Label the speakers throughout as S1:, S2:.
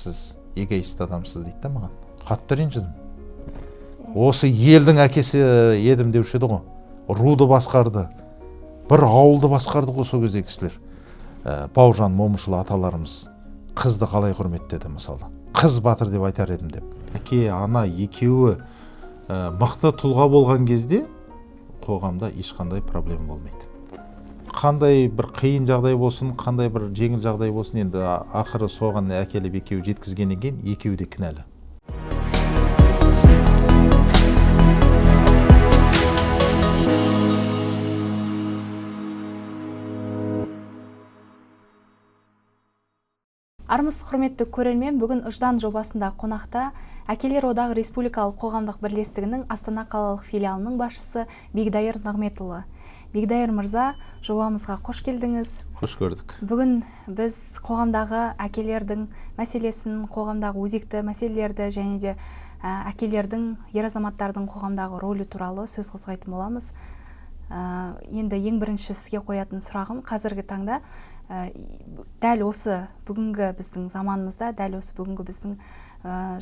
S1: Сіз эгоист адамсыз дейді да маған. Қатты ренжідім. Осы елдің әкесі едім деуші еді ғой. Руды басқарды. Бір ауылды басқарды ғой сол кездегі кісілер. Бауыржан Момышұлы аталарымыз қызды қалай құрметтеді мысалы. Қыз батыр деп айтар едім деп. Әке, ана екеуі мықты тұлға болған кезде қоғамда ешқандай проблема болмайды. Қандай бір қиын жағдай болсын, қандай бір жеңіл жағдай болсын, енді ақыры соған әкеліп екеуі жеткізгеннен кейін екеуі де кінәлі.
S2: Армысыз, құрметті көрермен, бүгін Ұждан жобасында қонақта Әкелер одағы республикалық қоғамдық бірлестігінің Астана қалалық филиалының басшысы Бегдайыр Нығметұлы. Бегдайыр мырза, жобамызға қош келдіңіз.
S1: Қош көрдік.
S2: Бүгін біз қоғамдағы әкелердің мәселесін, қоғамдағы өзекті мәселелерді және де әкелердің, ер азаматтардың қоғамдағы рөлі туралы сөз қозғайтын боламыз. Енді ең бірінші сізге қоятын сұрағым, қазіргі таңда дәл осы бүгінгі біздің заманымызда, дәл осы бүгінгі біздің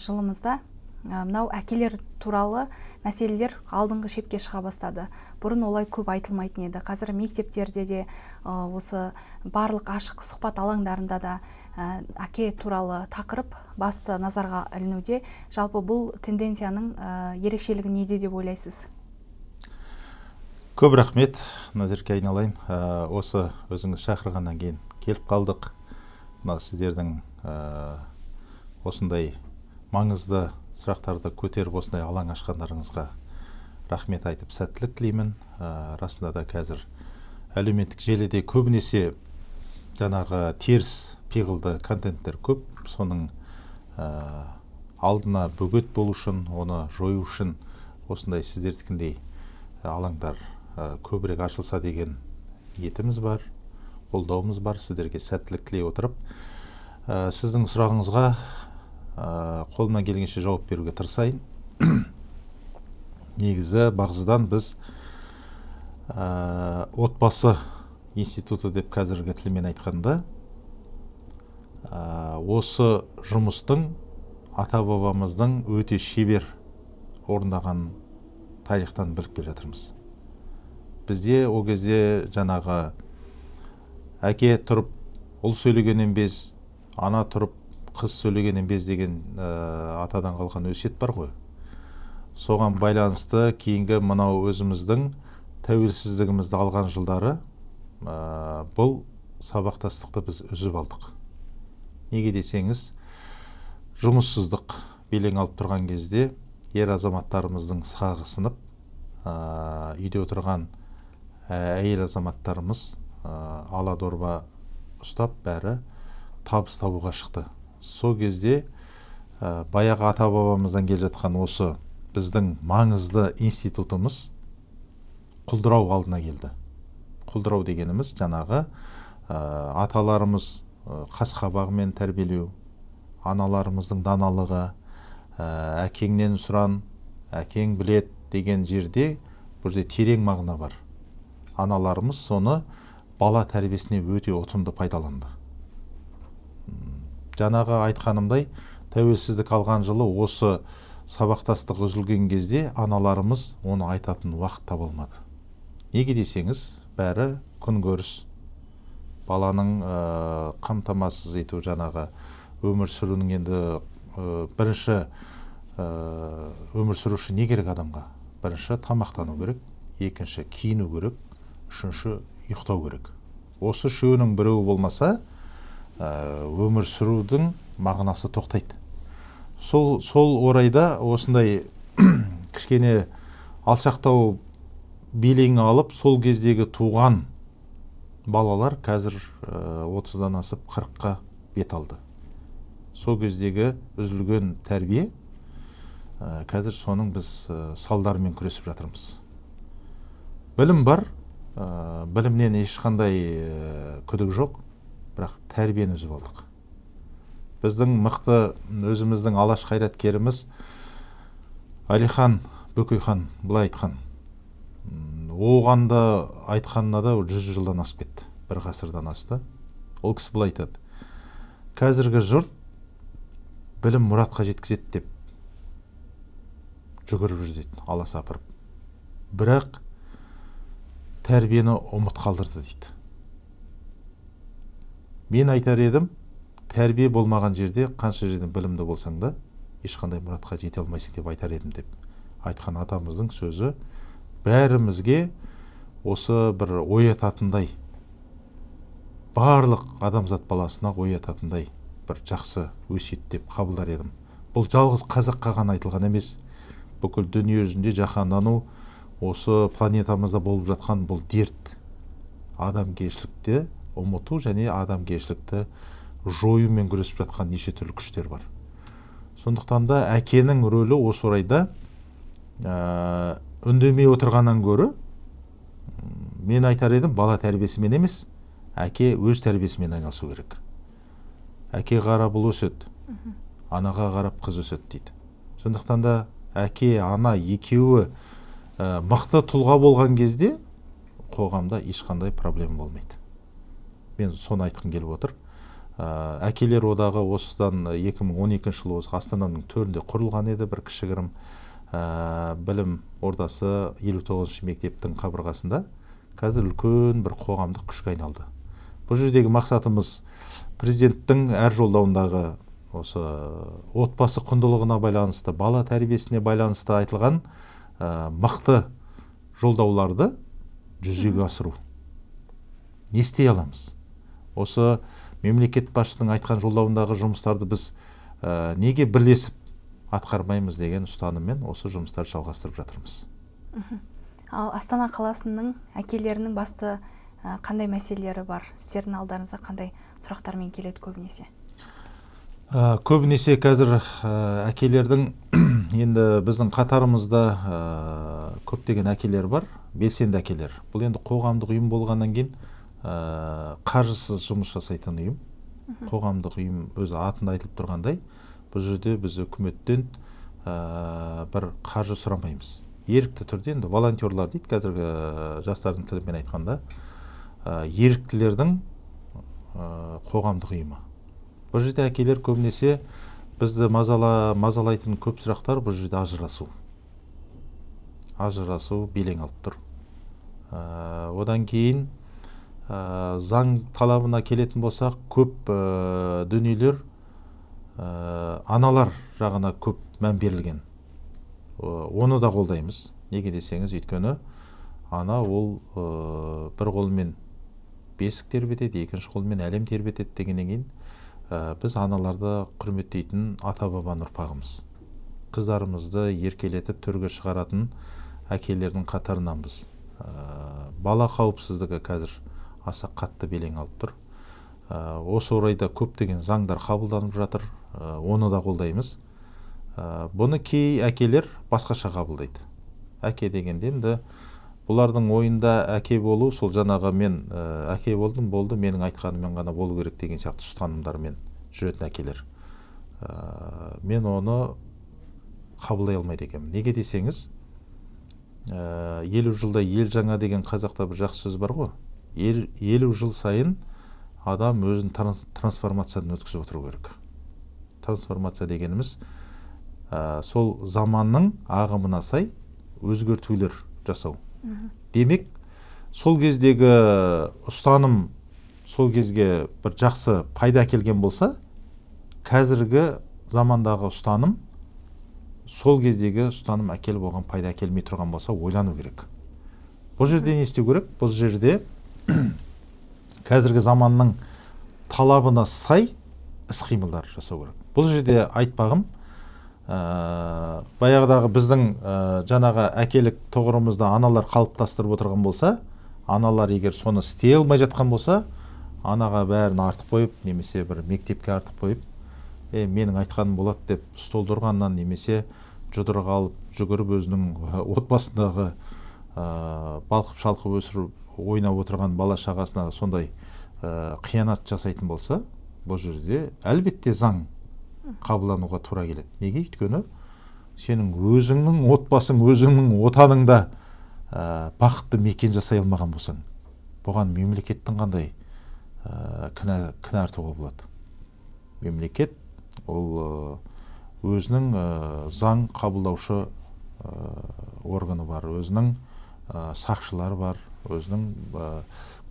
S2: жылымызда мынау әкелер туралы мәселелер алдыңғы шепке шыға бастады. Бұрын олай көп айтылмайтын еді. Қазір мектептерде де, осы барлық ашық сұхбат алаңдарында да әке туралы тақырып басты назарға ілінуде. Жалпы бұл тенденцияның ерекшелігі неде деп ойлайсыз?
S1: Көп рахмет, Назерке айналайын. Осы өзіңіз шақырғаннан кейін келіп қалдық. Мынау сіздердің осындай маңызды сұрақтарды көтеріп осындай алаң ашқандарыңызға рахмет айтып сәттілік тілеймін. Расында да қазір әлеуметтік желіде көбінесе жаңағы теріс пиғылды контенттер көп. Соның алдына бөгет болу үшін, оны жою үшін осындай сіздердікіндей алаңдар көбірек ашылса деген ниетіміз бар, қолдауымыз бар. Сіздерге сәттілік тілей отырып, сіздің сұрағыңызға қолымнан келгенше жауап беруге тырысайын. Негізі бағзыдан біз отбасы институты деп қазіргі тілмен айтқанда, осы жұмыстың ата-бабамыздың өте шебер орындаған тарихтан біліп келе жатырмыз. Бізде ол кезде жаңағы әке тұрып ұл сөйлегеннен без, ана тұрып қыз сөйлегеннен без деген атадан қалған өсиет бар ғой. Соған байланысты кейінгі мынау өзіміздің тәуелсіздігімізді алған жылдары бұл сабақтастықты біз үзіп алдық. Неге десеңіз, жұмыссыздық белең алып тұрған кезде ер азаматтарымыздың сағы сынып, үйде отырған әйел азаматтарымыз ала дорба ұстап бәрі табыс табуға шықты. Сол кезде баяғы ата-бабамыздан келе жатқан осы біздің маңызды институтымыз құлдырау алдына келді. Құлдырау дегеніміз жаңағы аталарымыз қас қабағымен тәрбиелеу, аналарымыздың даналығы, әкеңнен сұран, әкең білет деген жерде бұл жерде терең мағына бар. Аналарымыз соны бала тәрбиесіне өте ұтымды пайдаланды. Жаңағы айтқанымдай, тәуелсіздік алған жылы осы сабақтастық үзілген кезде аналарымыз оны айтатын уақыт таба алмады. Неге десеңіз, бәрі күнкөріс, баланың қамтамасыз ету, жаңағы өмір сүруінің енді бірінші өмір сүру үшін не керек адамға? Бірінші тамақтану керек, екінші киіну керек, үшінші ұйықтау керек. Осы үшеуінің біреуі болмаса, өмір сүрудің мағынасы тоқтайды. Сол орайда осындай кішкене алшақтау белең алып, сол кездегі туған балалар қазір 30-дан асып 40-қа бет алды. Сол кездегі үзілген тәрбие, қазір соның біз салдарымен күресіп жатырмыз. Білім бар, білімнен ешқандай күдік жоқ, бірақ тәрбиені үзіп алдық. Біздің мықты өзіміздің алаш қайраткеріміз Әлихан Бөкейхан былай айтқан. Оған да айтқанына да 100 жылдан асып кетті, бір ғасырдан асты. Ол кісі былай айтады: қазіргі жұрт Білім мұратқа жеткізеді деп жүгіріп жүр дейді, аласапырып. Бірақ тәрбиені ұмыт қалдырды дейді. Мен айтар едім, тәрбие болмаған жерде қанша жерден білімді болсаң да ешқандай мұратқа жете алмайсың деп айтар едім деп айтқан атамыздың сөзі бәрімізге осы бір оятатындай, барлық адамзат баласына оятатындай бір жақсы өсиет деп қабылдар едім. Бұл жалғыз қазаққа ғана айтылған емес, бүкіл дүние жүзінде жаһандану, осы планетамызда болып жатқан бұл дерт, адамгершілікті ұмыту және адамгершілікті жоюмен күресіп жатқан неше түрлі күштер бар. Сондықтан да әкенің рөлі осы орайда үндемей отырғаннан гөрі, мен айтар едім, бала тәрбиесімен емес, әке өз тәрбиесімен айналысу керек. Әке қарап ұл өседі, анаға қарап қыз өседі дейді. Сондықтан да әке, ана екеуі мықты тұлға болған кезде қоғамда ешқандай проблема болмайды. Мен соны айтқым келіп отыр. Әкелер одағы осыдан 2012 жылы осы Астананың төрінде құрылған еді, бір кішігірім білім ордасы 59 мектептің қабырғасында. Қазір үлкен бір қоғамдық күшке айналды. Бұл жердегі мақсатымыз президенттің әр жолдауындағы осы отбасы құндылығына байланысты, бала тәрбиесіне байланысты айтылған мықты жолдауларды жүзеге асыру. Не істей аламыз? Осы мемлекет басшысының айтқан жолдауындағы жұмыстарды біз неге бірлесіп атқармаймыз деген ұстаныммен осы жұмыстарды жалғастырып жатырмыз.
S2: Ал Астана қаласының әкелерінің басты қандай мәселелері бар? Сіздердің алдарыңызда қандай сұрақтармен келеді көбінесе?
S1: Көбінесе қазір әкелердің енді біздің қатарымызда көптеген әкелер бар, белсенді әкелер. Бұл енді қоғамдық ұйым болғаннан кейін қаржысыз жұмыс жасайтын ұйым. Қоғамдық ұйым өзі атында айтылып тұрғандай, бұл жерде біз үкіметтен бір қаржы сұрамаймыз. Ерікті түрде енді волонтерлар дейді қазіргі жастардың тілімен айтқанда, еріктілердің қоғамдық ұйымы. Бұл жерде әкелер көбінесе бізді мазалайтын көп сұрақтар бұл жерде ажырасу. Ажырасу белең алып тұр. Одан кейін заң талабына келетін болсақ, көп дүниелер аналар жағына көп мән берілген. Оны да қолдаймыз. Неге десеңіз, өйткені ана ол бір қолымен бесік тербетеді, екінші қолымен әлем тербетеді дегеннен кейін біз аналарды құрметтейтін ата-бабаның ұрпағымыз. Қыздарымызды еркелетіп төрге шығаратын әкелердің қатарынанбыз. Бала қауіпсіздігі қазір аса қатты белең алып тұр. Осы орайда көптеген заңдар қабылданып жатыр, оны да қолдаймыз. Бұны кей әкелер басқаша қабылдайды. Әке дегенде енді бұлардың ойында әке болу, сол жаңағы мен әке болдым, болды, менің айтқаныммен ғана болу керек деген сияқты ұстанымдармен жүретін әкелер. Мен оны қабылдай алмайды екенмін. Неге десеңіз, 50 жылда ел жаңа деген қазақта бір жақсы сөз бар ғой. 50 жыл сайын адам өзін трансформациядан өткізіп отыру керек. Трансформация дегеніміз сол заманның ағымына сай өзгертулер жасау. Демек, сол кездегі ұстаным сол кезге бір жақсы пайда әкелген болса, қазіргі замандағы ұстаным сол кездегі ұстаным әкеліп оған пайда әкелмей тұрған болса, ойлану керек. Бұл жерде не істеу керек? Бұл жерде қазіргі заманның талабына сай іс-қимылдар жасау керек. Бұл жерде айтпағым, баяғыдағы біздің жаңағы әкелік тұғырымызда аналар қалыптастырып отырған болса, аналар егер соны істей алмай жатқан болса, анаға бәрін артып қойып, немесе бір мектепке артып қойып, менің айтқаным болады деп столды ұрғаннан, немесе жұдырық алып жүгіріп өзінің отбасындағы балқып шалқып өсіріп ойнап отырған бала шағасына сондай қиянат жасайтын болса, бұл жерде әлбетте заң қабылдануға тура келеді. Неге? Өйткені сенің өзіңнің отбасың, өзіңнің отаныңда бақытты мекен жасай алмаған болсаң, бұған мемлекеттің қандай кінә артуға болады? Мемлекет Ол өзінің заң қабылдаушы органы бар, өзінің сақшылары бар, өзінің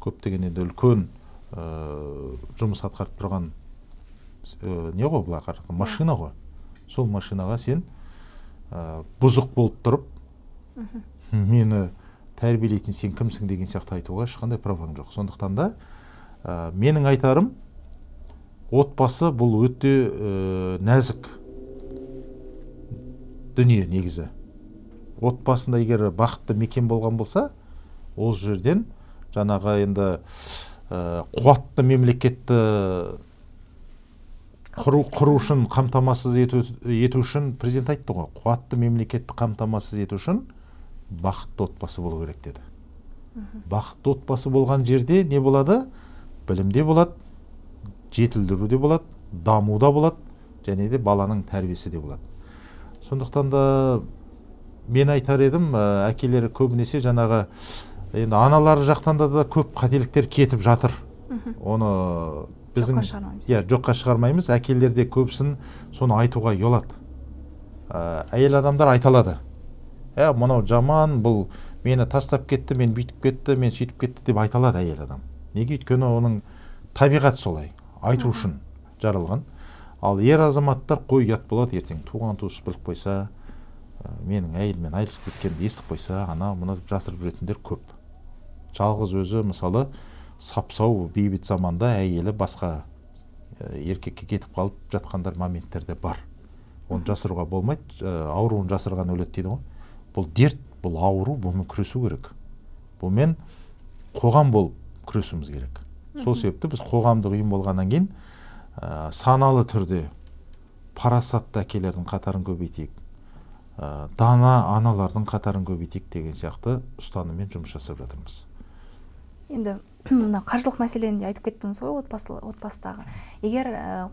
S1: көптеген енді үлкен жұмыс атқарып тұрған не ғой, былай қарағанда машина ғой. Сол машинаға сен бұзық болып тұрып, мені тәрбиелейтін сен кімсің деген сияқты айтуға ешқандай праваң жоқ. Сондықтан да менің айтарым, отбасы бұл өте нәзік дүние негізі. Отбасында егер бақытты мекен болған болса, ол жерден жаңағы енді қуатты мемлекетті құру үшін, қамтамасыз ету үшін, президент айтты ғой, қуатты мемлекетті қамтамасыз ету үшін бақытты отбасы болу керек деді. Бақытты отбасы болған жерде не болады? Білім де болады, жетілдіру де болады, даму да болады, және де баланың тәрбиесі де болады. Сондықтан да мен айтар едім, әкелері көбінесе жаңағы енді аналары жақтан да көп қателіктер кетіп жатыр. Оны біздің иә, жоққа шығармаймыз. Әкелер де көбісін соны айтуға ұялады. Әйел адамдар айта алады. Мынау жаман, бұл мені тастап кетті, мен бүйтіп кетті, мен сөйтіп кетті деп айта алады әйел адам. Неге? Өйткені оның табиғаты солай, айту үшін жаралған. Ал ер азаматтар қой ұят болады, ертең туған туыс біліп қойса, менің әйеліммен айырылысып кеткенімді естіп қойса, ана мына деп жасырып жүретіндер көп. Жалғыз өзі мысалы сап-сау бейбіт заманда әйелі басқа еркекке кетіп қалып жатқандар моменттер де бар. Оны жасыруға болмайды, ауруын жасырған өледі дейді ғой. Бұл дерт, бұл ауру, бұнымен күресу керек. Бұнымен қоғам болып күресуіміз керек. Сол себепті біз қоғамдық ұйым болғаннан кейін саналы түрде парасатты әкелердің қатарын көбейтейік, дана аналардың қатарын көбейтейік деген сияқты ұстаныммен жұмыс жасап жатырмыз.
S2: Енді мына қаржылық мәселені де айтып кеттіңіз ғой, отбасыдағы. Егер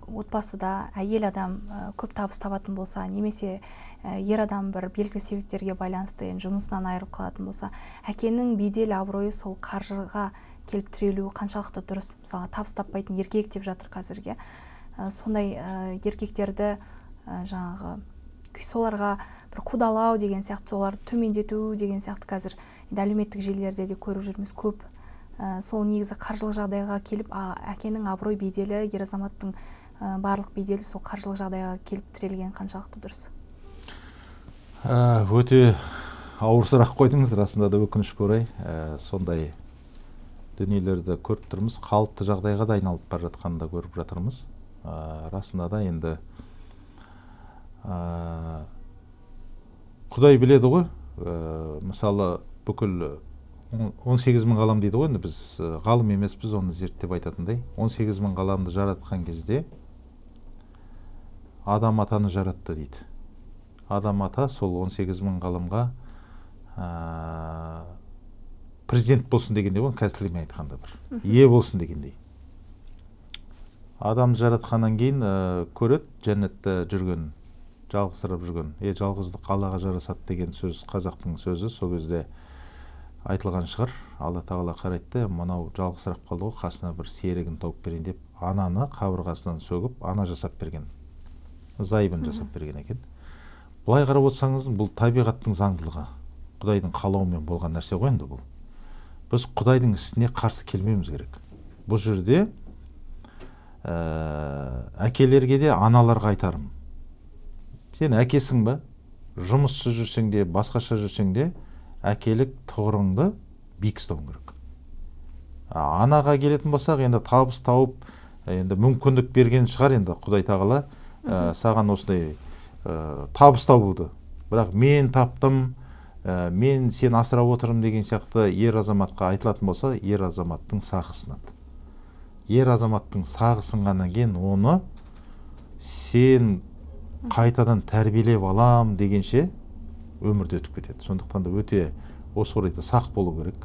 S2: отбасыда әйел адам көп табыс табатын болса, немесе ер адам бір белгілі себептерге байланысты енді жұмысынан айырылып қалатын болса, әкенің беделі, абыройы сол қаржыға келіп тірелуі қаншалықты дұрыс? Мысалға, табыс таппайтын еркек деп жатыр қазірге. Сондай еркектерді жаңағы соларға бір қудалау деген сияқты, соларды төмендету деген сияқты қазір енді әлеуметтік желілерде де көріп жүрміз көп. Сол негізі қаржылық жағдайға келіп, әкенің абырой беделі, ер азаматтың барлық беделі сол қаржылық жағдайға келіп тірелген қаншалықты дұрыс?
S1: Өте ауыр сұрақ қойдыңыз, расында да өкінішке орай сондай дүниелерді көріп тұрмыз, қалыпты жағдайға да айналып бара жатқанын да көріп жатырмыз. Расында да енді Құдай біледі ғой, мысалы бүкіл 18 мың ғалам дейді ғой, енді біз ғалым емеспіз, оны зерттеп айтатындай. 18 мың ғаламды жаратқан кезде Адам атаны жаратты дейді. Адам ата сол 18 мың ғаламға президент болсын дегендей ғой, қазір тілмен айтқанда бір ие болсын дегендей. Адамды жаратқаннан кейін көреді жәннатта жүрген, жалғызсырап жүрген. Жалғыздық Аллаға жарасады деген сөз қазақтың сөзі сол кезде айтылған шығар. Алла тағала қарайды, мынау жалғызсырап қалды ғой, қасына бір серігін тауып берейін деп ананы қабырғасынан сөгіп, ана жасап берген, зайыбын жасап берген екен. Былай қарап отырсаңыз, бұл табиғаттың заңдылығы, Құдайдың қалауымен болған нәрсе ғой енді бұл. Біз Құдайдың ісіне қарсы келмеуіміз керек. Бұл жерде әкелерге де аналарға айтарым. Сен әкесің ба? Жұмыссыз жүрсең де, басқаша жүрсең де, әкелік тұғырыңды биік ұстауың керек. Анаға келетін болсақ, енді табыс тауып, енді мүмкіндік берген шығар енді Құдай тағала саған осындай табыс табуды. Бірақ мен таптым, мен сені асырап отырмын деген сияқты ер азаматқа айтылатын болса, ер азаматтың сағы сынады. Ер азаматтың сағы сынғаннан кейін оны сен қайтадан тәрбиелеп алам дегенше өмірде өтіп кетеді. Сондықтан да өте осы орайда сақ болу керек.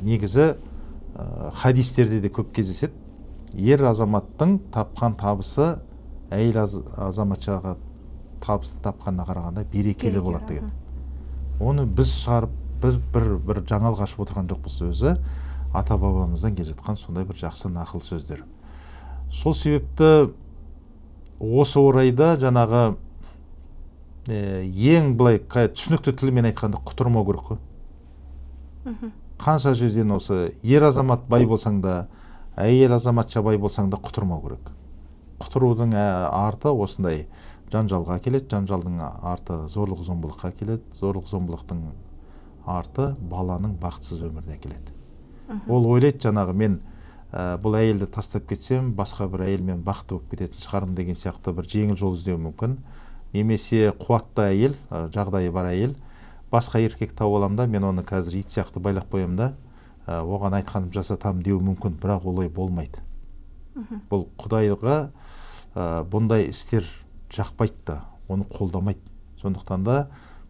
S1: Негізі хадистерде де көп кездеседі. Ер азаматтың тапқан табысы әйел азаматшаға табысын тапқанына қарағанда берекелі болады деген. Оны біз шығарып, біз бір жаңалық ашып отырған жоқпыз, өзі ата-бабамыздан келе жатқан сондай бір жақсы нақыл сөздер. Сол себепті Осы орайда жаңағы ең былай түсінікті тілмен айтқанда құтырмау керек қой. Қанша жерден осы ер азамат бай болсаң да, әйел азаматша бай болсаң да құтырмау керек. Құтырудың арты осындай жанжалға әкеледі, жанжалдың арты зорлық зомбылыққа әкеледі, зорлық зомбылықтың арты баланың бақытсыз өміріне әкеледі. Ол ойлайды жаңағы мен бұл әйелді тастап кетсем, басқа бір әйелмен бақытты болып кететін шығармын деген сияқты бір жеңіл жол іздеуі мүмкін. Немесе қуатты әйел, жағдайы бар әйел, басқа еркек тауып аламын да, мен оны қазір ит сияқты байлап қоямын да, оған айтқанымды жасатамын деуі мүмкін, бірақ олай болмайды. Бұл Құдайға бұндай істер жақпайды да, оны қолдамайды. Сондықтан да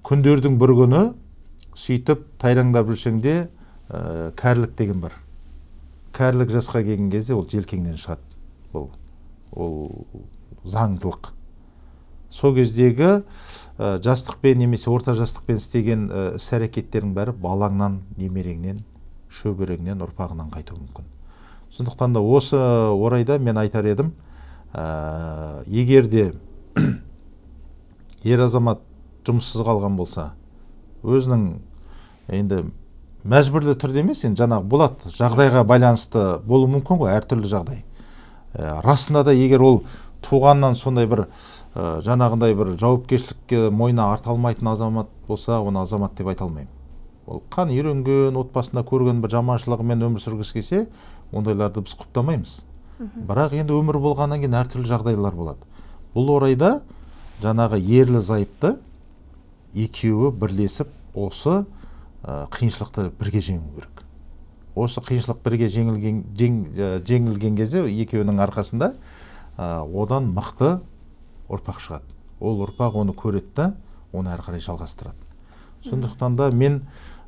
S1: күндердің бір күні сөйтіп тайраңдап жүрсең де, кәрілік деген бар. Кәрілік жасқа келген кезде ол желкеңнен шығады. Бұл ол заңдылық. Сол кездегі жастықпен немесе орта жастықпен істеген іс-әрекеттердің бәрі балаңнан, немереңнен, шөбереңнен, ұрпағынан қайтуы мүмкін. Сондықтан да осы орайда мен айтар едім, егер де ер азамат жұмыссыз қалған болса, өзінің енді мәжбүрлі түрде емес, енді жаңағы болады, жағдайға байланысты болуы мүмкін ғой, әртүрлі жағдай. Расында да егер ол туғаннан сондай бір жаңағындай бір жауапкершілікке мойнына арта алмайтын азамат болса, оны азамат деп айта алмаймын. Ол қан үйренген, отбасында көрген бір жаманшылығымен өмір сүргісі келсе, ондайларды біз құптамаймыз. Бірақ енді өмір болғаннан кейін әртүрлі жағдайлар болады. Бұл орайда жаңағы ерлі зайыпты екеуі бірлесіп осы қиыншылықты бірге жеңу керек. Осы қиыншылық бірге жеңілген кезде екеуінің арқасында одан мықты ұрпақ шығады. Ол ұрпақ оны көреді да, оны әрі қарай жалғастырады. Сондықтан да мен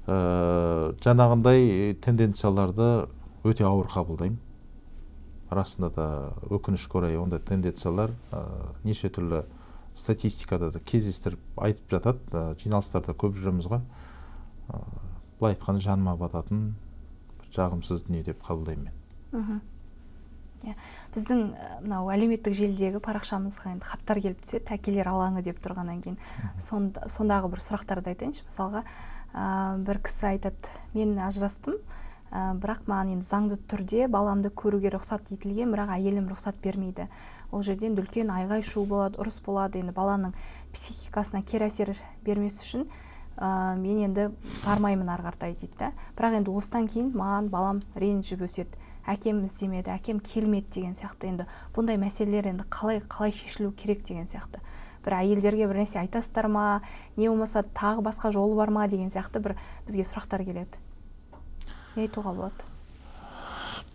S1: жаңағындай тенденцияларды өте ауыр қабылдаймын. Расында да өкінішке орай ондай тенденциялар неше түрлі статистикада да кездестіріп айтып жатады, жиналыстарда көп жүреміз ғой. Былай айтқанда жаныма бататын бір жағымсыз дүние деп қабылдаймын мен.
S2: Иә, біздің мынау әлеуметтік желідегі парақшамызға енді хаттар келіп түседі, әкелер алаңы деп тұрғаннан кейін. Сондағы бір сұрақтарды айтайыншы. Мысалға, бір кісі айтады, мен ажырастым, бірақ маған енді заңды түрде баламды көруге рұқсат етілген, бірақ әйелім рұқсат бермейді. Ол жерде енді үлкен айғай шу болады, ұрыс болады. Енді баланың психикасына кері әсер бермес үшін, мен енді бармаймын ары қаратай дейді да. Бірақ енді осыдан кейін маған балам ренжіп өседі, әкем іздемеді, әкем келмеді деген сияқты. Енді бұндай мәселелер енді қалай шешілу керек деген сияқты. Бір әйелдерге бір нәрсе айтасыздар ма, не болмаса тағы басқа жолы бар ма деген сияқты бір бізге сұрақтар келеді. Не айтуға болады?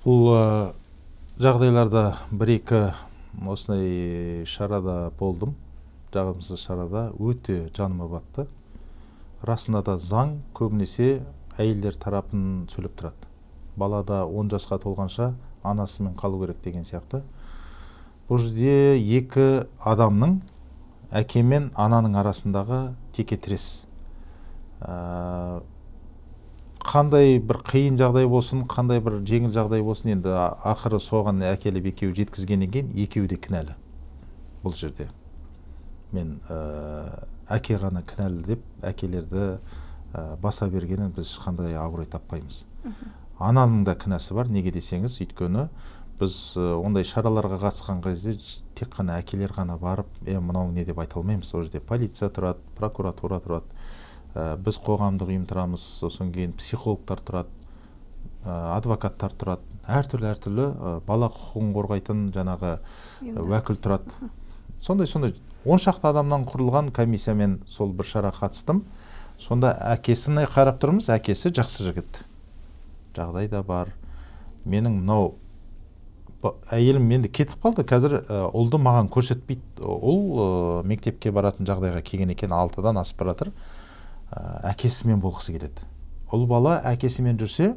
S1: Бұл жағдайларда бір-екі осындай шарада болдым. Жағымсыз шарада өте жаныма батты. Расында да заң көбінесе әйелдер тарапын сөйлеп тұрады. Бала да 10 жасқа толғанша анасымен қалу керек деген сияқты. Бұл жерде екі адамның, әке мен ананың арасындағы текетірес. Қандай бір қиын жағдай болсын, қандай бір жеңіл жағдай болсын, енді ақыры соған әкеліп екеуі жеткізгеннен кейін екеуі де кінәлі. Бұл жерде мен әке ғана кінәлі деп әкелерді баса бергенін біз ешқандай абырой таппаймыз. Ананың да кінәсі бар, неге десеңіз, өйткені біз ондай шараларға қатысқан кезде тек қана әкелер ғана барып, мынау не деп айта алмаймыз. Ол жерде полиция тұрады, прокуратура тұрады, біз қоғамдық ұйым тұрамыз, сосын кейін психологтар тұрады, адвокаттар тұрады, әртүрлі бала құқығын қорғайтын жаңағы уәкіл тұрады. Сондай 10 шақты адамнан құрылған комиссиямен сол бір шараға қатыстым. Сонда әкесіне қарап тұрмыз, әкесі жақсы жігіт. Жағдай да бар. Менің мынау әйелім енді кетіп қалды, қазір ұлды маған көрсетпейді. Ұл мектепке баратын жағдайға келген екен, 6-дан асып бара жатыр. Әкесімен болғысы келеді. Ұл бала әкесімен жүрсе,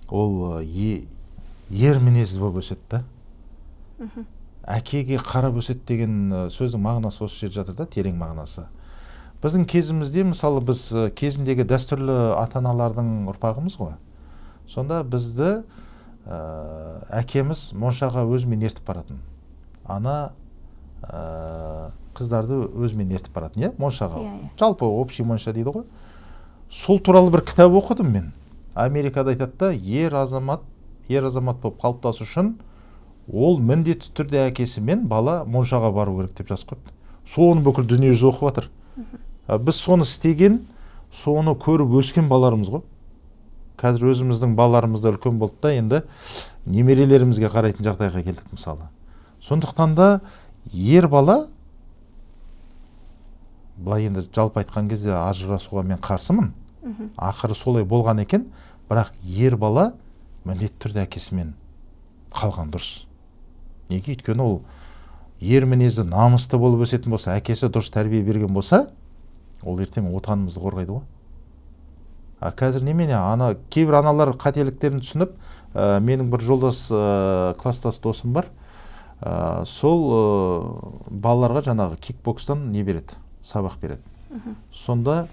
S1: ол ер мінезді болып өседі да. Әкеге қарап өседі деген сөздің мағынасы осы жерде жатыр да, терең мағынасы. Біздің кезімізде, мысалы, біз кезіндегі дәстүрлі ата-аналардың ұрпағымыз ғой. Сонда бізді әкеміз моншаға өзімен ертіп баратын. Ана Қыздарды өзімен ертіп баратын, иә, моншаға.
S2: Иә, иә.
S1: Жалпы общий монша дейді ғой. Сол туралы бір кітап оқыдым мен. Америкада айтады да, ер азамат болып қалыптасу үшін ол міндетті түрде әкесімен бала моншаға бару керек деп жазып қойыпты. Соны бүкіл дүниежүзі оқып жатыр. Біз соны істеген, соны көріп өскен балаларымыз ғой. Қазір өзіміздің балаларымыз да үлкен болды да, енді немерелерімізге қарайтын жағдайға келдік, мысалы. Сондықтан да ер бала, былай енді жалпы айтқан кезде, ажырасуға мен қарсымын. Ақыры солай болған екен, бірақ ер бала міндетті түрде әкесімен қалған дұрыс. Неге? Өйткені ол ер мінезді, намысты болып өсетін болса, әкесі дұрыс тәрбие берген болса, ол ертең отанымызды қорғайды ғой. А қазір немене, ана кейбір аналар қателіктерін түсініп, менің бір жолдас, класстас досым бар, сол балаларға жаңағы кикбокстан не береді, сабақ береді. Сонда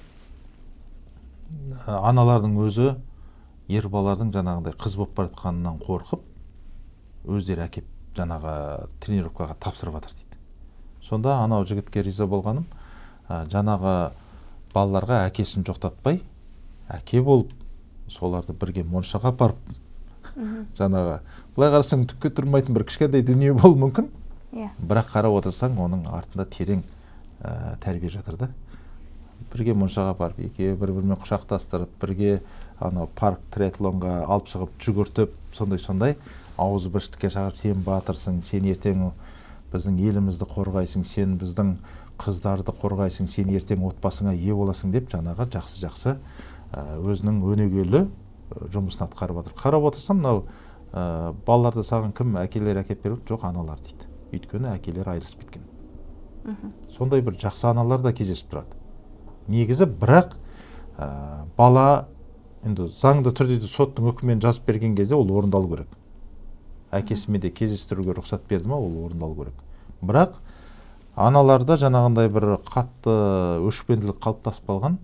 S1: аналардың өзі ер балалардың жаңағындай қыз болып бара жатқанынан қорқып, өздері әкеп жаңағы тренировкаға тапсырып жатыр дейді. Сонда анау жігітке риза болғаным, жаңағы балаларға әкесін жоқтатпай, әке болып, соларды бірге моншаға апарып, жаңағы былай қарасаң, түкке тұрмайтын бір кішкентай дүние болуы мүмкін, бірақ қарап отырсаң, оның артында терең тәрбие жатыр да. Бірге моншаға апарып, екеуі бір бірімен құшақтастырып, бірге анау парк триатлонға алып шығып жүгіртіп, сондай сондай ауызбіршілікке шақырып, сен батырсың, сен ертең біздің елімізді қорғайсың, сен біздің қыздарды қорғайсың, сен ертең отбасыңа ие боласың деп, жаңағы жақсы жақсы өзінің өнегелі жұмысын атқарып жатыр. Қарап отырсам, мынау балаларды саған кім, әкелер әкеліп беріп? Жоқ, аналар дейді. Өйткені әкелер айырылысып кеткен. Сондай бір жақсы аналар да кездесіп тұрады негізі. Бірақ бала енді заңды түрде де соттың үкімімен жазып берген кезде ол орындалу керек. Әкесімен де кездестіруге рұқсат берді ма, ол орындалу керек. Бірақ аналарда жаңағындай бір қатты өшпенділік қалыптасып қалған: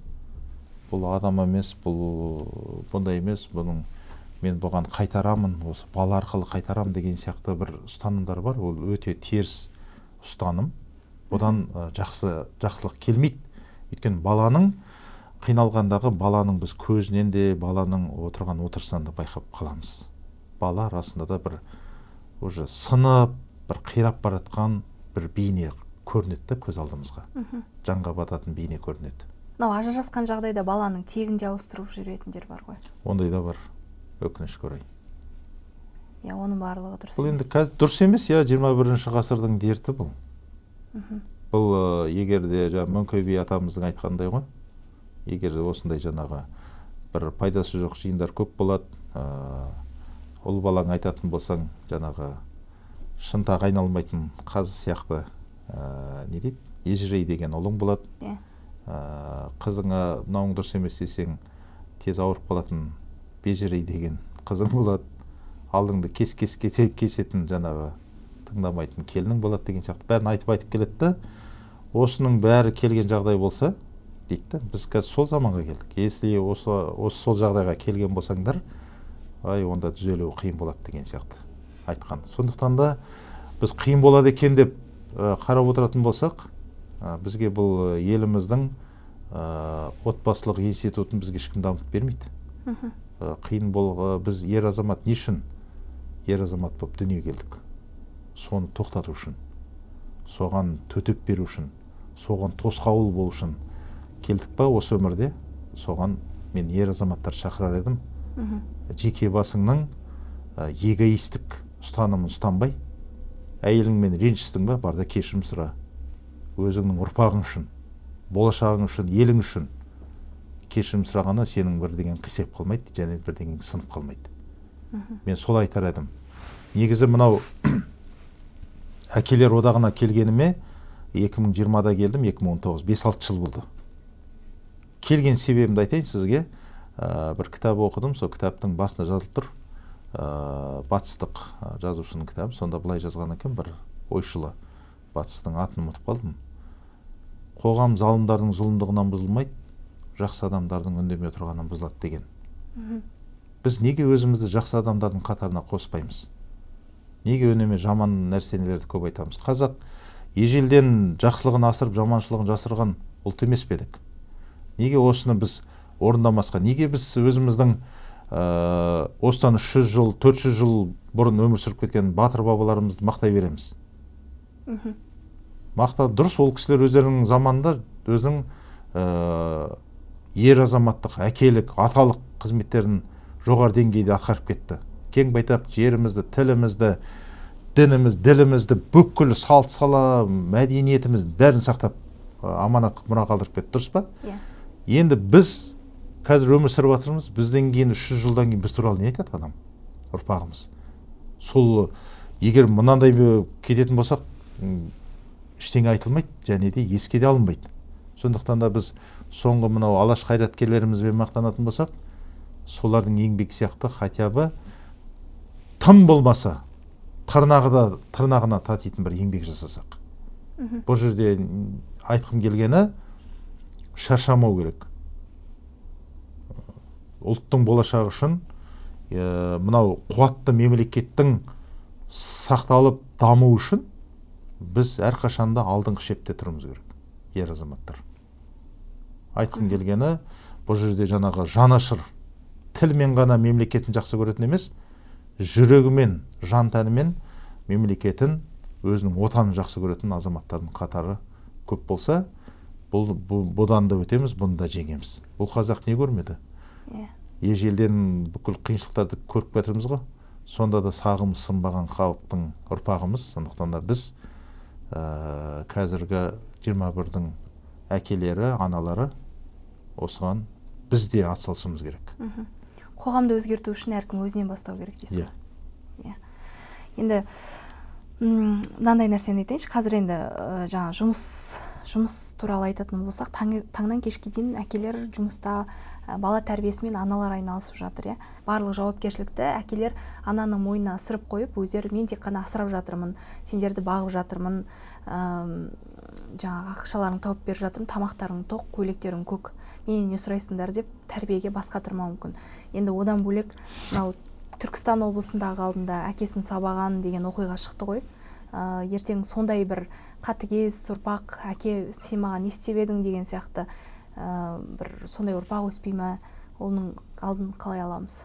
S1: бұл адам емес, бұл бұндай емес, бұның мен бұған қайтарамын, осы бала арқылы қайтарамын деген сияқты бір ұстанымдар бар. Ол өте теріс ұстаным. Бұдан жақсы жақсылық келмейді. Өйткені баланың қиналғандағы, баланың біз көзінен де, баланың отырған отырысынан да байқап қаламыз. Бала расында да бір уже сынып, бір қирап бара жатқан бір бейне көрінеді да көз алдымызға. Жанға бататын бейне көрінеді.
S2: Мынау ажырасқан жағдайда баланың тегін де ауыстырып жіберетіндер бар ғой.
S1: Ондай да бар, өкінішке орай.
S2: Иә, оның барлығы дұрыс
S1: Бұл енді
S2: емес.
S1: Қазір дұрыс емес, иә. 21-ші ғасырдың дерті бұл. Бұл егер де жаңа Мөңке би атамыздың айтқанындай ғой, егер осындай жаңағы бір пайдасы жоқ жиындар көп болады, ұл балаң айтатын болсаң, жаңағы шынтағы айналмайтын қазы сияқты, не дейді, ежірей деген ұлың болады. Қызыңа мынауың дұрыс емес десең, тез ауырып қалатын бежірей деген қызың болады, алдыңды кес кес кесетін жаңағы тыңдамайтын келінің болады деген сияқты бәрін айтып айтып келеді да. Осының бәрі келген жағдай болса дейді да, біз қазір сол заманға келдік. Если осы сол жағдайға келген болсаңдар, ай, онда түзелуі қиын болады деген сияқты айтқан. Сондықтан да біз қиын болады екен деп қарап отыратын болсақ, бізге бұл еліміздің отбасылық институтын бізге ешкім дамытып бермейді. Қиын болға, біз ер азамат не үшін ер азамат болып дүниеге келдік? Соны тоқтату үшін, соған төтеп беру үшін, соған тосқауыл болу үшін келдік па осы өмірде? Соған мен ер азаматтар шақырар едім: жеке басыңның эгоистік ұстанымын ұстанбай, әйеліңмен ренжістің ба, бар да кешірім сұра. Өзіңнің ұрпағың үшін, болашағың үшін, елің үшін кешірім сұрағаннан сенің бірдеңең қисайып қалмайды және бірдеңең сынып қалмайды. Мен солай айтар едім. Негізі мынау әкелер одағына келгеніме 2020-да келдім, 2019, 5-6 жыл болды. Келген себебімді айтайын сізге. Бір кітап оқыдым, сол кітаптың басында жазылып тұр, батыстық жазушының кітабы. Сонда былай жазған екен бір ойшылы, батыстың, атын ұмытып қалдым: қоғам залымдардың зұлымдығынан бұзылмайды, жақсы адамдардың үндемей отырғанынан бұзылады деген. Біз неге өзімізді жақсы адамдардың қатарына қоспаймыз? Неге үнемі жаман нәрселерді көп айтамыз? Қазақ Ежелден жақсылығын асырып, жаманшылығын жасырған ұлт емес пе едік? Неге осыны біз орындамасқа? Неге біз өзіміздің осыдан 300 жыл, 400 жыл бұрын өмір сүріп кеткен батыр бабаларымызды мақтай береміз? Мақта дұрыс, ол кісілер өздерінің заманында өзінің ер азаматтық, әкелік, аталық қызметтерін жоғары деңгейде атқарып кетті. Кең байтақ жерімізді, тілімізді, дініміз, ділімізді, бүкіл салт сала, мәдениетіміз бәрін сақтап, аманат қылып мұра қалдырып кетті, дұрыс па?
S2: Иә.
S1: Енді біз қазір өмір сүріп жатырмыз, бізден кейін 300 жылдан кейін біз туралы не айтады адам, ұрпағымыз? Сол егер мынандай кететін болсақ, ештеңе айтылмайды және де еске де алынбайды. Сондықтан да біз соңғы мынау алаш қайраткерлерімізбен мақтанатын болсақ, солардың еңбек сияқты хотя бы тым болмаса тырнағы да тырнағына татитын бір еңбек жасасақ. Бұл жерде айтқым келгені, шаршамау керек. Ұлттың болашағы үшін, мынау қуатты мемлекеттің сақталып дамуы үшін біз әрқашанда алдыңғы шепте тұруымыз керек, ер азаматтар. Айтқым келгені, бұл жерде жаңағы жанашыр тілмен ғана мемлекетін жақсы көретін емес, жүрегімен, жан тәнімен мемлекетін, өзінің отанын жақсы көретін азаматтардың қатары көп болса, бұдан да өтеміз, бұны да жеңеміз. Бұл қазақ не көрмеді? Ежелден бүкіл қиыншылықтарды көріп келатырмыз ғой. Сонда да сағымыз сынбаған халықтың ұрпағымыз. Сондықтан да біз қазіргі 21-дің әкелері, аналары осыған біз де атсалысуымыз керек.
S2: Қоғамды өзгерту үшін әркім өзінен бастау керек дейсіз
S1: Иә.
S2: ғой? Иә. Енді мынандай нәрсені айтайыншы, қазір енді жаңа жұмыс туралы айтатын болсақ, таңнан кешке дейін әкелер жұмыста, бала тәрбиесімен аналар айналысып жатыр, иә. Барлық жауапкершілікті әкелер ананың мойнына ысырып қойып, өздері мен тек қана асырап жатырмын, сендерді бағып жатырмын, жаңағы ақшаларыңды тауып беріп жатырмын, тамақтарың тоқ, көйлектерің көк, менен не сұрайсыңдар деп тәрбиеге бас қатырмауы мүмкін. Енді одан бөлек мынау Түркістан облысындағы алдында әкесін сабаған деген оқиға шықты ғой. Ертең сондай бір қатыгез ұрпақ, әке сен маған не істеп едің деген сияқты, бір сондай ұрпақ өспей ме, оның алдын қалай аламыз?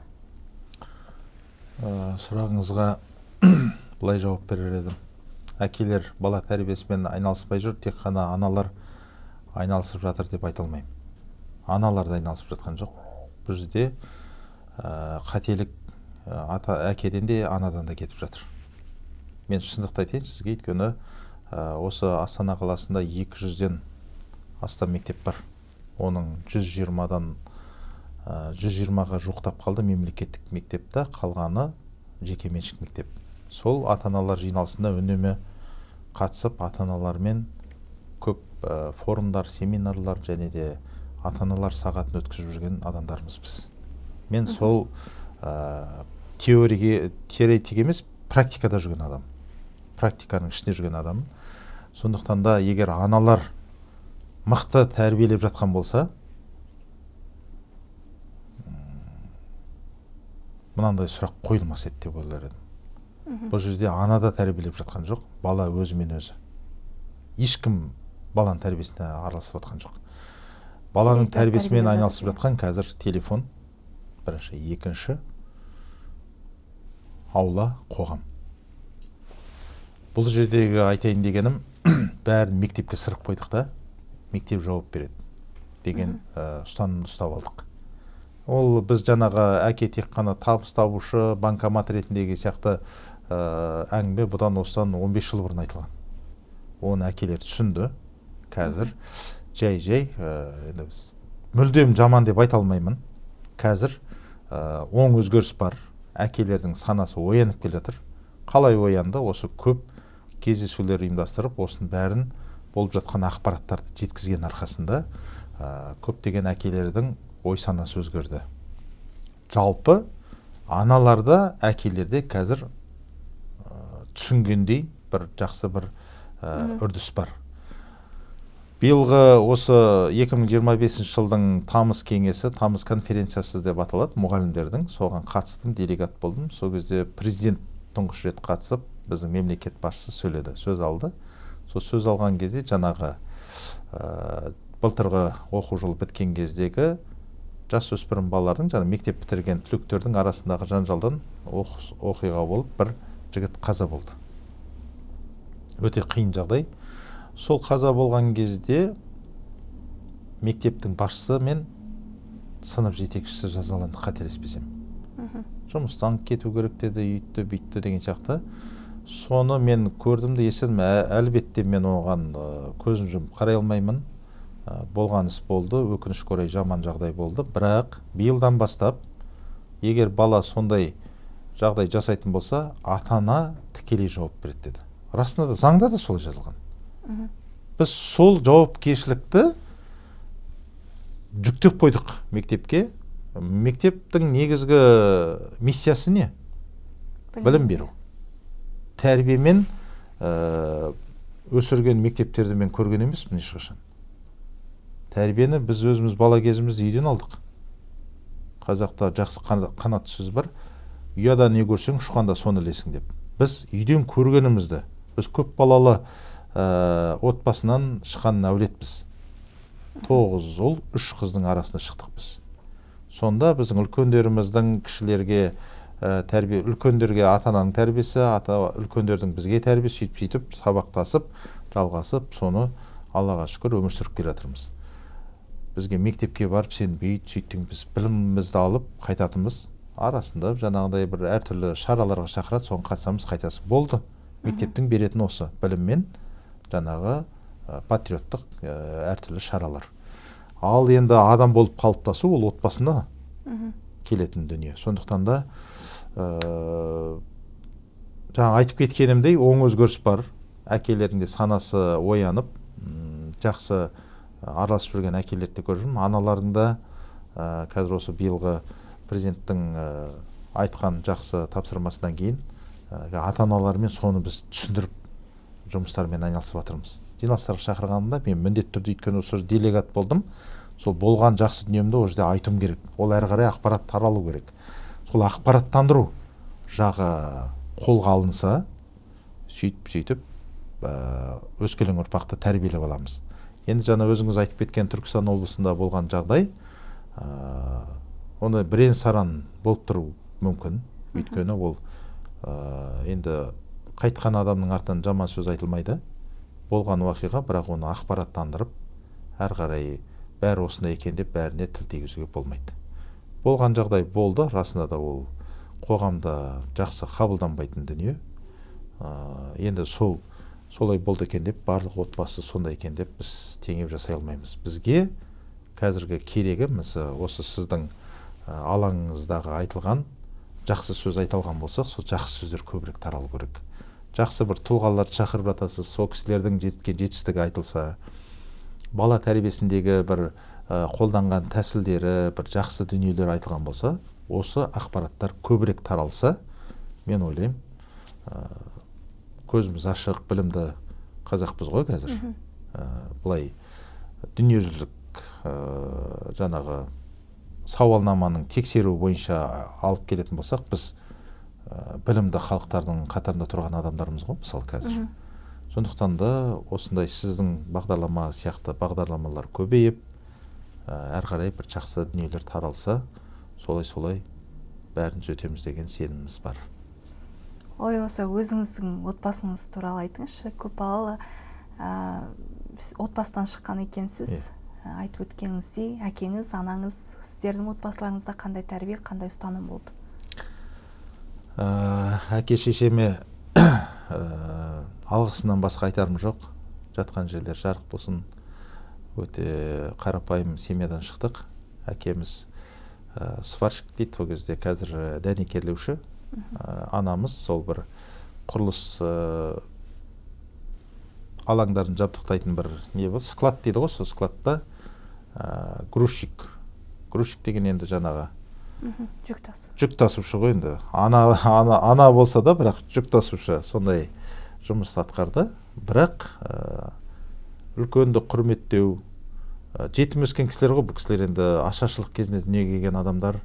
S1: Сұрағыңызға былай жауап берер едім. Әкелер бала тәрбиесімен айналыспай жүр, тек қана аналар айналысып жатыр деп айта алмаймын. Аналар да айналысып жатқан жоқ. Бұл жерде қателік ата әкеден де, анадан да кетіп жатыр. Мен шындықты айтайын сізге, өйткені осы Астана қаласында 200-ден астам мектеп бар. Оның 120-ға жуықтап қалды мемлекеттік мектепті, қалғаны жекеменшік мектеп. Сол ата-аналар жиналысында үнемі қатысып, ата-аналармен көп форумдар, семинарлар және де ата-аналар сағатын өткізіп жүрген адамдармыз біз. Мен сол теоретик емес, практикада жүрген адам. Практиканың ішінде жүрген адам. Сондықтан да егер аналар мықты тәрбиелеп жатқан болса, мынандай сұрақ қойылмас еді деп ойлар едім. Бұл жерде ана да тәрбиелеп жатқан жоқ, бала өзімен өзі. Ешкім баланың тәрбиесіне араласып жатқан жоқ. Баланың
S2: Теледидар
S1: тәрбиесімен
S2: тәрбиелеп
S1: айналысып
S2: жатыр.
S1: жатқан қазір телефон, бірінші, екінші аула, қоғам. Бұл жердегі айтайын дегенім, бәрін мектепке сырып қойдық та, мектеп жауап береді деген, ұстанымды ұстап алдық. Ол біз жаңағы әке тек қана табыс табушы, банкомат ретіндегі сияқты, әңгіме бұдан осыдан 15 жыл бұрын айтылған. Оны әкелер түсінді. Қазір жай-жай, енді мүлдем жаман деп айта алмаймын. Қазір, оң өзгеріс бар. Әкелердің санасы оянып келе жатыр. Қалай оянды? Осы көп кездесулер ұйымдастырып, осының бәрін болып жатқан ақпараттарды жеткізген арқасында, көптеген әкелердің ой санасы өзгерді. Жалпы аналарда, әкелерде қазір, түсінгендей бір жақсы бір, үрдіс бар. Биылғы осы 2025 жылдың тамыз кеңесі, тамыз конференциясы деп аталады, мұғалімдердің, соған қатыстым, делегат болдым. Сол кезде президент тұңғыш рет қатысып, біздің мемлекет басшысы сөйледі, сөз алды. Сол сөз алған кезде жаңағы былтырғы оқу жылы біткен кездегі жасөспірім балалардың, жаңа мектеп бітірген түлектердің арасындағы жанжалдан оқиға болып, бір жігіт қаза болды. Өте қиын жағдай. Сол қаза болған кезде мектептің басшысы мен сынып жетекшісі жазаланды, қателеспесем. Жұмыстан кету керек деді, үйтті бүйтті деген сияқты. Соны мен көрдім де естідім. Әлбетте мен оған көзім жұмып қарай алмаймын. Болған іс болды, өкінішке орай жаман жағдай болды. Бірақ биылдан бастап егер бала сондай жағдай жасайтын болса, ата-ана тікелей жауап береді деді. Расында да заңда да солай жазылған. Біз сол жауапкершілікті жүктеп қойдық мектепке. Мектептің негізгі миссиясы не? Білім беру. Тәрбиемен өсірген мектептерді мен көрген емеспін ешқашан. Тәрбиені біз өзіміз бала кезімізде үйден алдық. Қазақта жақсы қанатты сөз бар. Ұяда не көрсең, ұшқанда соны ілесің деп. Біз үйден көргенімізді, біз көп балалы отбасынан шыққан әулетпіз. 9 ұл, 3 қыздың арасында шықтық біз. Сонда біздің үлкендеріміздің кішілерге тәрбие, үлкендерге ата-ананың тәрбиесі, үлкендердің бізге тәрбиесі, сөйтіп-сөйтіп сабақтасып, жалғасып, соны Аллаға шүкір өмір сүріп келе жатырмыз. Бізге мектепке барып сен бүйт сөйттің, біз білімімізді алып қайтатынбыз. Арасында жаңағыдай бір әртүрлі шараларға шақырады, соған қатысамыз, қайтасың. Болды. Мектептің беретін осы біліммен жаңағы патриоттық әртүрлі шаралар. Ал енді адам болып қалыптасу ол отбасында келетін дүние. Сондықтан да жаңа айтып кеткенімдей оң өзгеріс бар. Әкелердің де санасы оянып, жақсы араласып жүрген әкелерді де көріп жүрмін. Аналардың да қазір осы биылғы президенттің айтқан жақсы тапсырмасынан кейін ата-аналармен соны біз түсіндіріп жұмыстармен айналысып жатырмыз. Жиналыстарға шақырғанымда мен міндетті түрде, өйткені осы жерде делегат болдым, сол болған жақсы дүниемді ол жерде айтуым керек. Ол әрі қарай ақпарат таралу керек. Сол ақпараттандыру жағы қолға алынса, сөйтіп-сөйтіп өскелең ұрпақты тәрбиелеп аламыз. Енді жаңа өзіңіз айтып кеткен Түркістан облысында болған жағдай, оны бірен-саран болып тұру мүмкін. Өйткені ол енді қайтқан адамның артынан жаман сөз айтылмайды. Болған уақиға, бірақ оны ақпараттандырып, әрі қарай бәрі осындай екен деп бәріне тіл тигізуге болмайды. Болған жағдай болды, расында да ол қоғамда жақсы қабылданбайтын дүние. Енді солай болды екен деп, барлық отбасы сондай екен деп біз теңеп жасай алмаймыз. Бізге қазіргі керегі, мысалы, осы сіздің алаңыңыздағы айтылған жақсы сөз айта алған болсақ, сол жақсы сөздер көбірек таралу керек. Жақсы бір тұлғаларды шақырып жатасыз, сол кісілердің жеткен жетістігі айтылса, бала тәрбиесіндегі бір қолданған тәсілдері, бір жақсы дүниелер айтылған болса, осы ақпараттар көбірек таралса, мен ойлаймын, көзіміз ашық, білімді қазақпыз ғой қазір. Былай дүниежүзілік жаңағы сауалнаманың тексеру бойынша алып келетін болсақ, біз білімді халықтардың қатарында тұрған адамдармыз ғой, мысалы қазір. Сондықтан да осындай сіздің бағдарлама сияқты бағдарламалар көбейіп, әрі қарай бір жақсы дүниелер таралса, солай-солай бәрін түзетеміз деген сеніміміз бар.
S2: Олай болса, өзіңіздің отбасыңыз туралы айтыңызшы. Көп балалы отбасынан шыққан екенсіз. Айтып өткеніңіздей, әкеңіз, анаңыз, сіздердің отбасыларыңызда қандай тәрбие, қандай ұстаным болды?
S1: Әке шешеме алғысымнан басқа айтарым жоқ. Жатқан жерлер жарық болсын. Өте қарапайым семьядан шықтық. Әкеміз сварщик дейді сол кезде, қазір дәнекерлеуші. Анамыз сол бір құрылыс алаңдарын жабдықтайтын бір не болды, склад дейді ғой, сол складта грузчик. Грузчик деген енді жаңағы
S2: жүк тасу.
S1: Жүк тасушы ғой енді. Ана болса да, бірақ жүк тасушы сондай жұмыс атқарды. Бірақ үлкенді құрметтеу, жетім өскен кісілер ғой бұл кісілер, енді ашаршылық кезінде дүниеге келген адамдар,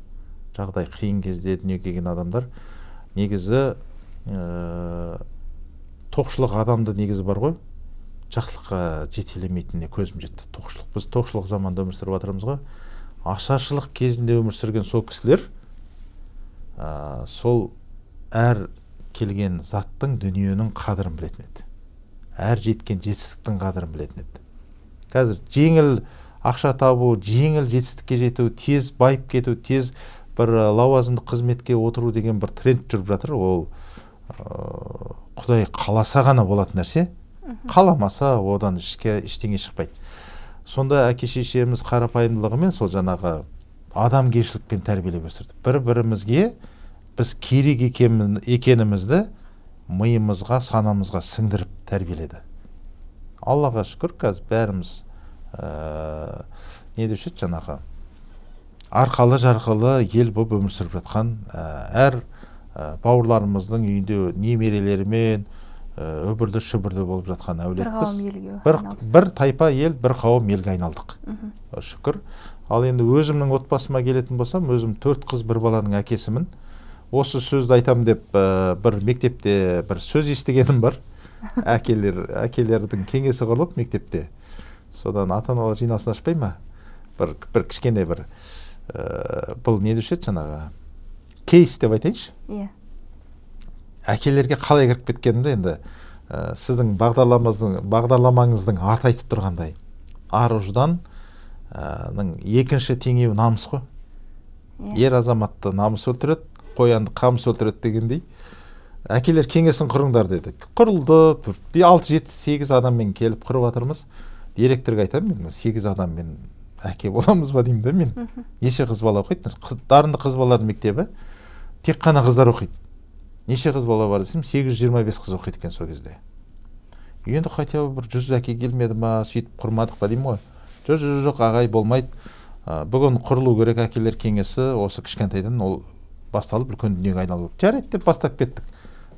S1: жағдай қиын кезде дүниеге келген адамдар. Негізі тоқшылық адамды негізі бар ғой, Жақсылыққа жетелемейтініне көзім жетті. Тоқшылық, біз тоқшылық заманда өмір сүріп жатырмыз ғой. Ашаршылық кезінде өмір сүрген сол кісілер сол әр келген заттың, дүниенің қадірін білетін еді. Әр жеткен жетістіктің қадірін білетін еді. Қазір жеңіл ақша табу, жеңіл жетістікке жету, тез байып кету, тез бір лауазымды қызметке отыру деген бір тренд жүріп жатыр. Ол Құдай қаласа ғана болатын нәрсе, қаламаса одан ештеңе шықпайды. Сонда әке шешеміз қарапайымдылығымен, сол жаңағы адамгершілікпен тәрбиелеп өсірді. Бір бірімізге біз керек екенімізді миымызға, санамызға сіңдіріп тәрбиеледі. Аллаға шүкір, қазір бәріміз не деуші еді, жаңағы арқалы жарқылы ел болып өмір сүріп жатқан, әр бауырларымыздың үйінде немерелерімен үбірлі шүбірлі болып жатқан
S2: Бір
S1: әулетпіз.
S2: қауым елге
S1: Бір,
S2: айналыпсыз.
S1: бір тайпа ел, бір қауым елге айналдық. Шүкір. Ал енді өзімнің отбасыма келетін болсам, өзім 4 қыз бір баланың әкесімін. Осы сөзді айтам деп бір мектепте бір сөз естігенім бар. Әкелердің кеңесі құрылып мектепте. Содан ата-аналар жиналысын ашпай ма? Бір кішкене бір, бұл не деуші еді, жаңағы кейс деп айтайыншы. Әкелерге қалай кіріп кеткенімді енді, сіздің бағдарламаңыздың аты айтып тұрғандай, ар ұждан екінші теңеуі намыс қой. Ер азаматты намыс өлтіреді, қоянды қамыс өлтіреді дегендей. Әкелер кеңесін құрыңдар деді. Құрылды, бір алты, жеті, сегіз адаммен келіп құрып жатырмыз. Директорға айтамын, мен 8 адаммен әке боламыз ба деймін да мен. Неше қыз бала оқиды? Дарынды қыз балалардың мектебі, тек қана қыздар оқиды. Неше қыз бала бар десем, 825 қыз оқиды екен сол кезде. Енді хотя бы бір 100 әке келмеді ма, сөйтіп құрмадық па деймін ғой. Жоқ, жоқ, жоқ, ағай, болмайды. Бүгін құрылу керек әкелер кеңесі, осы кішкентайдан ол басталып үлкен дүниеге айналу керек. Жарайды деп бастап кеттік.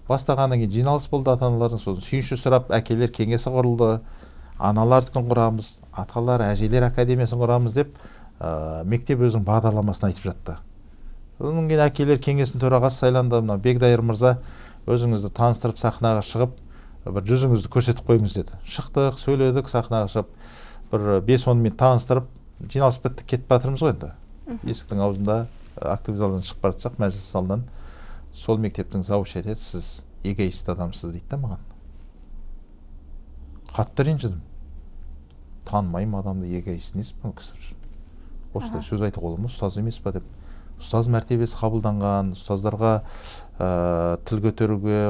S1: Бастағаннан кейін жиналыс болды ата-аналардың, сосын сүйінші сұрап әкелер кеңесі құрылды. Аналардікін құрамыз, аталар, әжелер академиясын құрамыз деп, мектеп өзінің бағдарламасын айтып жатты. Содан кейін әкелер кеңесінің төрағасы сайланды. Мына Бегдайыр мырза, өзіңізді таныстырып сахнаға шығып, бір жүзіңізді көрсетіп қойыңыз деді. Шықтық, сөйледік, сахнаға шығып, бір бес-он минут таныстырып, жиналыс бітті, кетіп жатырмыз ғой енді. Есіктің аузында актовый залдан шығып бара жатсақ, мәжіліс залдан, сол мектептің завучы айтады, сіз эгоист адамсыз дейді да маған. Қатты ренжідім. Танымаймын адамды, эгоист несі бұл кісі? Осындай сөз айтуға бола ма, ұстаз емес па деп. Ұстаз мәртебесі қабылданған, ұстаздарға, тіл көтеруге,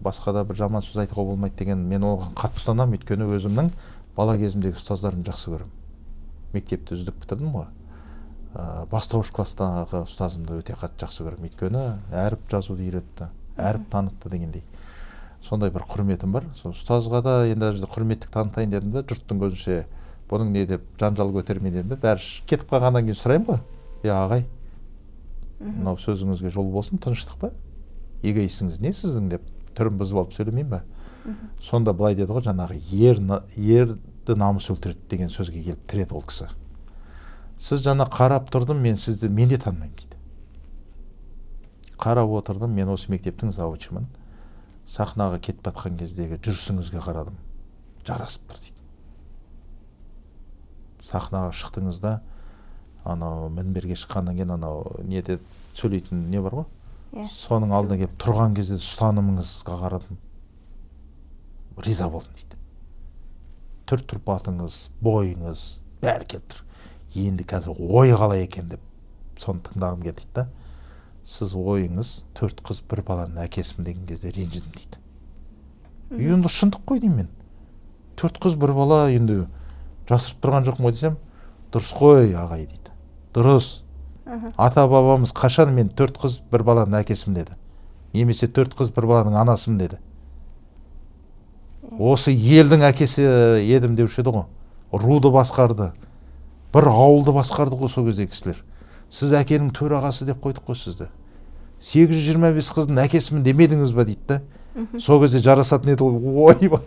S1: басқа да бір жаман сөз айтуға болмайды деген, мен оған қатты ұстанамын, өйткені өзімнің бала кезімдегі ұстаздарымды жақсы көремін. Мектепті үздік бітірдім ғой. Бастауыш класстағы ұстазымды өте қатты жақсы көремін, өйткені әріп жазуды үйретті, әріп танытты дегендей. Сондай бір құрметім бар. Сол ұстазға да енді ана жерде құрметтік танытайын дедім да, жұрттың көзінше бұның не деп жанжал көтермей дедім да, бәрі кетіп қалғаннан кейін сұраймын ғой. Е, ағай, мынау сөзіңізге жол болсын, тыныштық па? Эгоистіңіз не сіздің деп түрін бұзып алып сөйлемеймін ба? Сонда былай деді ғой, жаңағы ерді намыс өлтіреді деген сөзге келіп тіреді ол кісі. Сіз жаңа қарап тұрдым, мен сізді мен де танымаймын дейді. Қарап отырдым, мен осы мектептің завучымын. Сахнаға кетіп жатқан кездегі жүрісіңізге қарадым, жарасып тұр дейді. Сахнаға шықтыңыз да, анау мінберге шыққаннан кейін анау неде сөйлейтін не бар ғой? Соның алдына келіп тұрған кезде ұстанымыңызға қарадым, риза болдым дейді. Түр тұрпатыңыз, бойыңыз, бәрі келіп тұр. Енді қазір ойы қалай екен деп соны тыңдағым келді дейді да. Сіз ойыңыз 4 қыз бір баланың әкесімін деген кезде ренжідім дейді. Енді шындық қой деймін мен. 4 қыз бір бала, енді жасырып тұрған жоқпын ғой десем, дұрыс қой ағай дейді. Дұрыс. Ата бабамыз қашан мен 4 қыз бір баланың әкесімін деді. Немесе 4 қыз бір баланың анасымын деді. Осы елдің әкесі едім деуші еді ғой. Руды басқарды. Бір ауылды басқарды ғой сол кездегі кісілер. Сіз әкенің төрағасы деп қойдық қой сізді. 825 қыздың әкесімін демедіңіз ба дейді да. Сол кезде жарасатын еді ғой. Ойбай,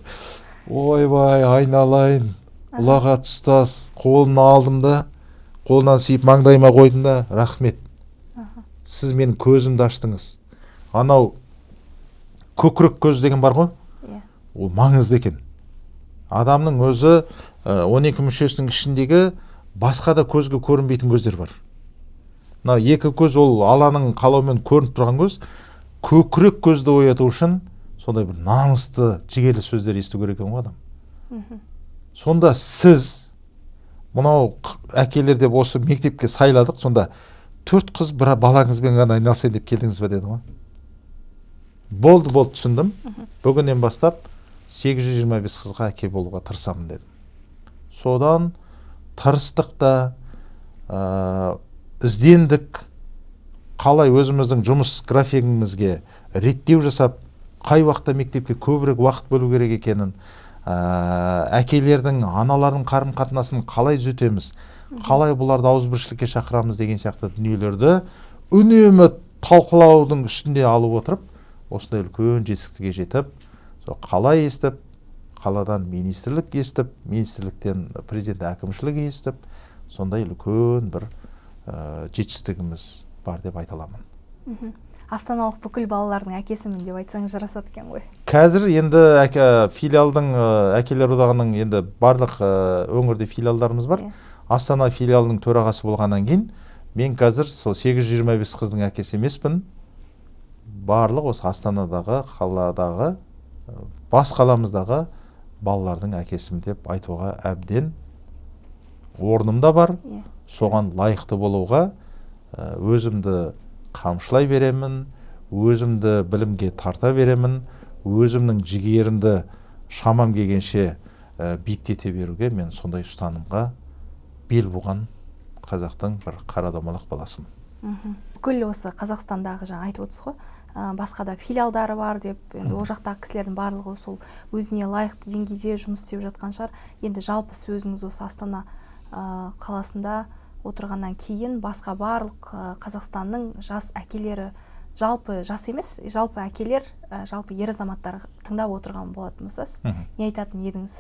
S1: ойбай, айналайын. Ұлағат ұстаз, қолын алдым да, қолынан сүйіп маңдайыма қойдым да, рахмет. Сіз менің көзімді аштыңыз. Анау көкірек көз деген бар ғой? Ол маңызды екен. Адамның өзі 12 мүшесінің ішіндегі басқа да көзге көрінбейтін көздер бар. Мынау екі көз ол Алланың қалауымен көрініп тұрған көз. Көкірек көзді ояту үшін сондай бір намысты, жігерлі сөздер есту керек екен ғой адам. Сонда сіз мынау әкелер деп осы мектепке сайладық, сонда 4 қыз бір балаңызбен ғана айналысайын деп келдіңіз бе деді ғой. Болды, болды, түсіндім. Бүгіннен бастап 825 қызға әке болуға тырысамын дедім. Содан тырыстық та, іздендік, қалай өзіміздің жұмыс графигімізге реттеу жасап, қай уақытта мектепке көбірек уақыт бөлу керек екенін, әкелердің, аналардың қарым-қатынасын қалай түзетеміз, қалай бұларды ауызбіршілікке шақырамыз деген сияқты дүниелерді үнемі талқылаудың үстінде алып отырып, осындай үлкен жетістікке жетіп, сол қала естіп, қаладан министрлік естіп, министрліктен президент әкімшілігі естіп, сондай үлкен бір жетістігіміз бар деп айта аламын.
S2: Астаналық бүкіл балалардың әкесімін деп айтсаң жарасады екен ғой.
S1: Қазір енді филиалдың, әкелер одағының енді барлық өңірде филиалдарымыз бар. Астана филиалының төрағасы болғаннан кейін мен қазір сол 825 қыздың әкесі емеспін. Барлық осы Астанадағы, қаладағы, бас қаламыздағы балалардың әкесімін деп айтуға әбден орным да бар. Соған лайықты болуға өзімді қамшылай беремін, өзімді білімге тарта беремін, өзімнің жігерімді шамам келгенше биіктете беруге мен сондай ұстанымға бел буған қазақтың бір қара домалақ баласымын.
S2: Бүкіл осы Қазақстандағы жаңа айтып отырсыз ғой, басқа да филиалдары бар деп, енді ол жақтағы кісілердің барлығы сол өзіне лайықты деңгейде жұмыс істеп жатқан шығар. Енді жалпы сөзіңіз осы Астана қаласында отырғаннан кейін басқа барлық Қазақстанның жас әкелері, жалпы жас емес, жалпы әкелер, жалпы ер азаматтар тыңдап отырған болатын болса, сіз не айтатын едіңіз?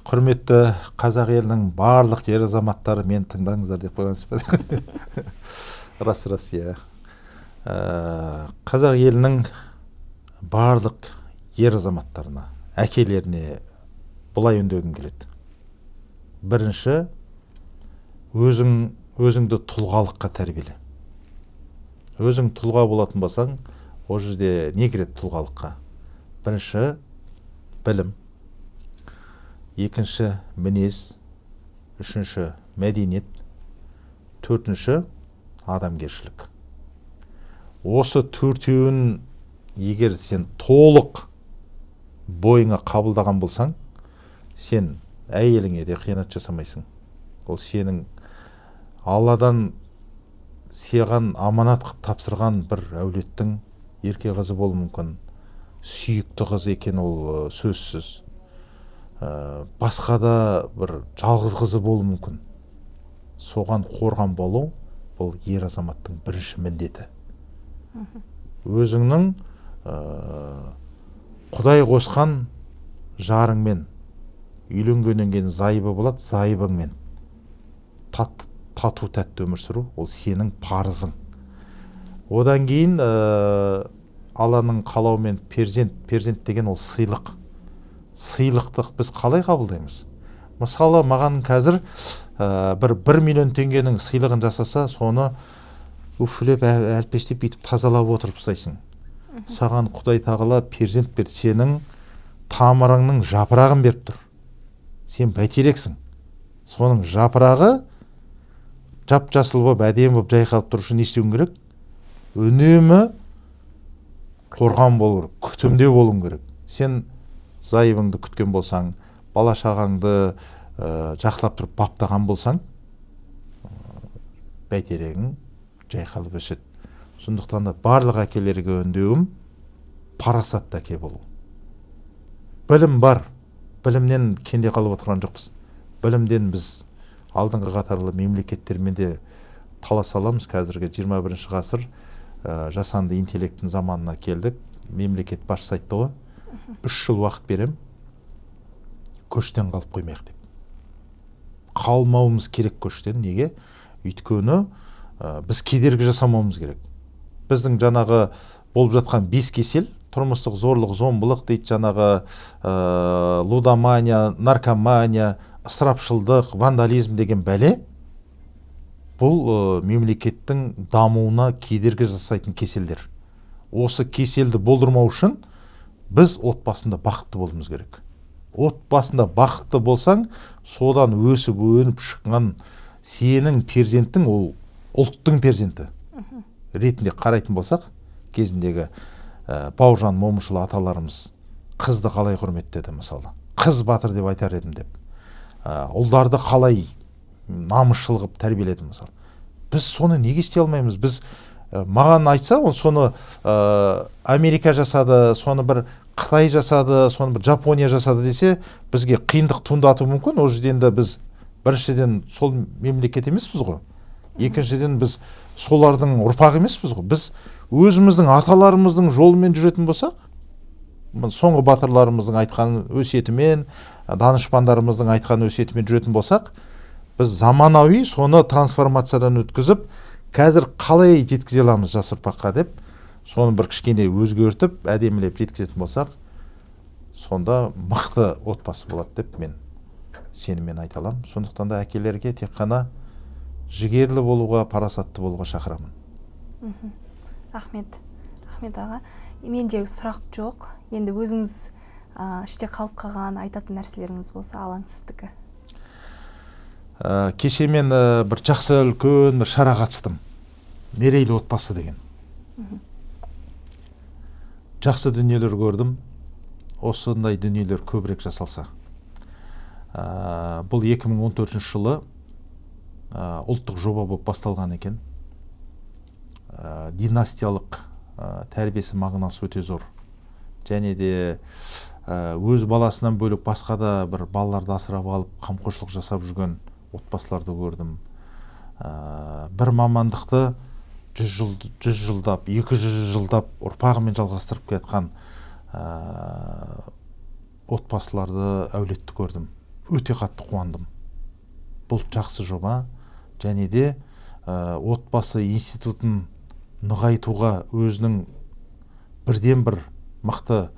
S1: Құрметті қазақ елінің барлық ер азаматтары, мен тыңдаңыздар деп қойғансыз ба? Рас, рас, иә. Қазақ елінің барлық ер азаматтарына, әкелеріне бұлай үндегім келеді. Бірінші, өзіңді тұлғалыққа тәрбиеле. Өзің тұлға болатын болсаң, ол жерде не кіреді тұлғалыққа? Бірінші, білім. Екінші, мінез. Үшінші, мәдениет. Төртінші, адамгершілік. Осы төртеуін егер сен толық бойыңа қабылдаған болсаң, сен әйеліңе де қиянат жасамайсың. Ол сенің Алладан саған аманат қып тапсырған бір әулеттің ерке қызы болуы мүмкін. Сүйікті қыз екен ол сөзсіз. Басқа да бір жалғыз қызы болуы мүмкін. Соған қорған болу бұл ер азаматтың бірінші міндеті. Өзіңнің Құдай қосқан жарыңмен үйленгеннен кейін зайыбы болады, зайыбыңмен тату тәтті өмір сүру ол сенің парызың. Одан кейін Алланың қалауымен перзент, перзент деген ол сыйлық. Сыйлықты біз қалай қабылдаймыз? Мысалы, маған қазір бір миллион теңгенің сыйлығын жасаса, соны үфілеп, әлпештеп бүйтіп тазалап отырып ұстайсың. Саған Құдай тағала перзент берді, сенің тамырыңның жапырағын беріп тұр. Сен бәйтерексің. Соның жапырағы жап-жасыл болып, әдемі болып жайқалып тұру үшін не істеуің керек? Үнемі қорған болу керек, күтімде болуың керек. Сен зайыбыңды күткен болсаң, бала шағаңды жақсылап тұрып баптаған болсаң, бәйтерегің жайқалып өседі. Сондықтан да барлық әкелерге үндеуім парасатты әке болу. Білім бар, білімнен кенде қалып отырған жоқпыз. Білімден біз алдыңғы қатарлы мемлекеттермен де таласа аламыз. Қазіргі 21 ғасыр жасанды интеллекттің заманына келдік. Мемлекет басшысы айтты ғой, 3 жыл уақыт берем, көштен қалып қоймайық деп. Қалмауымыз керек көштен. Неге? Өйткені біз кедергі жасамауымыз керек. Біздің жаңағы болып жатқан 5 кесел, Тұрмыстық зорлық, зомбылық дейді, жаңағы лудомания, наркомания, ысырапшылдық, вандализм деген бәле бұл мемлекеттің дамуына кедергі жасайтын кеселдер. Осы кеселді болдырмау үшін біз отбасында бақытты болуымыз керек. Отбасында бақытты болсаң, содан өсіп өніп шыққан сенің перзентің ол ұлттың перзенті ретінде қарайтын болсақ, кезіндегі Бауыржан Момышұлы аталарымыз қызды қалай құрметтеді, мысалы, қыз батыр деп айтар едім деп, ұлдарды қалай намысшыл қылып тәрбиеледі, мысалы. Біз соны неге істей алмаймыз? Біз маған айтса, соны Америка жасады, соны бір Қытай жасады, соны бір Жапония жасады десе, бізге қиындық туындатуы мүмкін. Ол жерде енді біз біріншіден сол мемлекет емеспіз ғой, екіншіден біз солардың ұрпағы емеспіз ғой. Біз өзіміздің аталарымыздың жолымен жүретін болсақ, соңғы батырларымыздың айтқан өсиетімен, данышпандарымыздың айтқан өсиетімен жүретін болсақ, біз заманауи соны трансформациядан өткізіп, қазір қалай жеткізе аламыз жас ұрпаққа деп, соны бір кішкене өзгертіп, әдемілеп жеткізетін болсақ, сонда мықты отбасы болады деп мен сеніммен айта аламын. Сондықтан да әкелерге тек қана жігерлі болуға, парасатты болуға шақырамын.
S2: Рахмет. Рахмет аға. Менде сұрақ жоқ. Енді өзіңіз іште қалып қалған айтатын нәрселеріңіз болса, алаң сіздікі.
S1: Кеше мен бір жақсы үлкен бір шара қатыстым. Мерейлі отбасы деген. Жақсы дүниелер көрдім. Осындай дүниелер көбірек жасалса. Бұл 2014 жылы ұлттық жоба болып басталған екен. Династиялық тәрбиесі мағынасы өте зор. Және де өз баласынан бөлек басқа да бір балаларды асырап алып, қамқоршылық жасап жүрген отбасыларды көрдім. Бір мамандықты 100 жылдап, 200 жылдап ұрпағымен жалғастырып келатқан отбасыларды, әулетті көрдім. Өте қатты қуандым. Бұл жақсы жоба. Және де отбасы институтын нығайтуға өзінің бірден бір мықты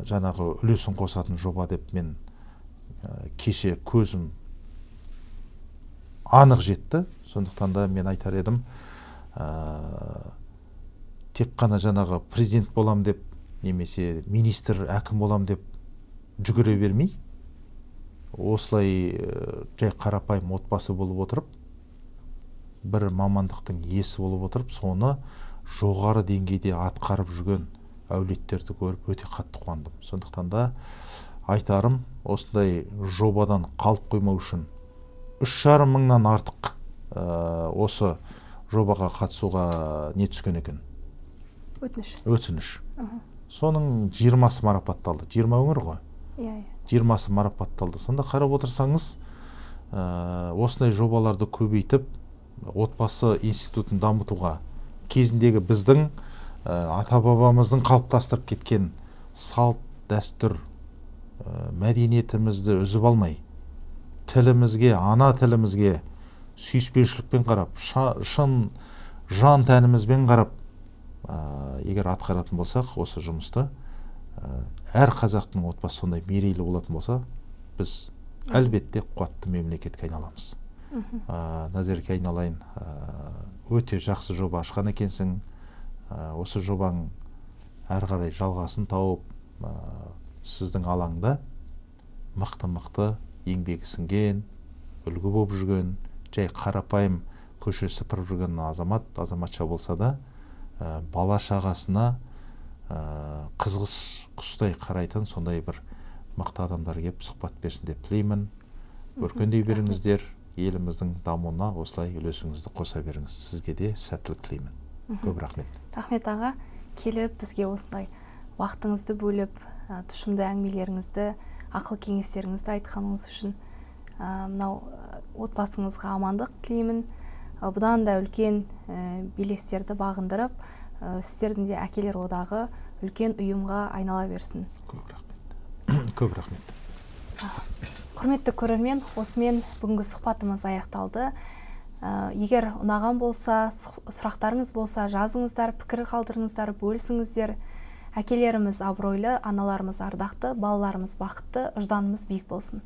S1: жаңағы үлесін қосатын жоба деп мен кеше көзім анық жетті. Сондықтан да мен айтар едім, тек қана жаңағы президент болам деп немесе министр, әкім болам деп жүгіре бермей, осылай жай қарапайым отбасы болып отырып, бір мамандықтың иесі болып отырып, соны жоғары деңгейде атқарып жүрген әулеттерді көріп өте қатты қуандым. Сондықтан да айтарым, осындай жобадан қалып қоймау үшін 3,5 мыңнан артық осы жобаға қатысуға не түскен екен?
S2: Өтініш.
S1: Өтініш. Соның 20-сы марапатталды. 20 өңір ғой.
S2: Иә.
S1: 20-сы марапатталды. Сонда қарап отырсаңыз, осындай жобаларды көбейтіп, отбасы институтын дамытуға, кезіндегі біздің ата-бабамыздың қалыптастырып кеткен салт, дәстүр, мәдениетімізді үзіп алмай, тілімізге, ана тілімізге сүйіспеншілікпен қарап, шын жан тәнімізбен қарап, егер атқаратын болсақ осы жұмысты, әр қазақтың отбасы сондай мерейлі болатын болса, біз әлбетте қуатты мемлекетке айналамыз. Назерке айналайын, өте жақсы жоба ашқан екенсің. Осы жобаң әрі қарай жалғасын тауып, сіздің алаңда мықты-мықты еңбегі сіңген, үлгі болып жүрген, жай қарапайым көше сыпырып жүрген азамат, азаматша болса да, бала шағасына қызғыш құстай қарайтын сондай бір мықты адамдар келіп сұхбат берсін деп тілеймін. Өркендей беріңіздер, еліміздің дамуына осылай үлесіңізді қоса беріңіз. Сізге де сәттілік тілеймін. Көп рахмет.
S2: Рахмет аға, келіп бізге осылай уақытыңызды бөліп, тұшымды әңгімелеріңізді, ақыл кеңестеріңізді айтқаныңыз үшін мынау отбасыңызға амандық тілеймін. Бұдан да үлкен белестерді бағындырып, сіздердің де әкелер одағы үлкен ұйымға айнала берсін.
S1: Көп рахмет. Көп рахмет.
S2: Құрметті көрермен, осымен бүгінгі сұхбатымыз аяқталды. Егер ұнаған болса, сұрақтарыңыз болса, жазыңыздар, пікір қалдырыңыздар, бөлісіңіздер. Әкелеріміз абыройлы, аналарымыз ардақты, балаларымыз бақытты, ұжданымыз биік болсын.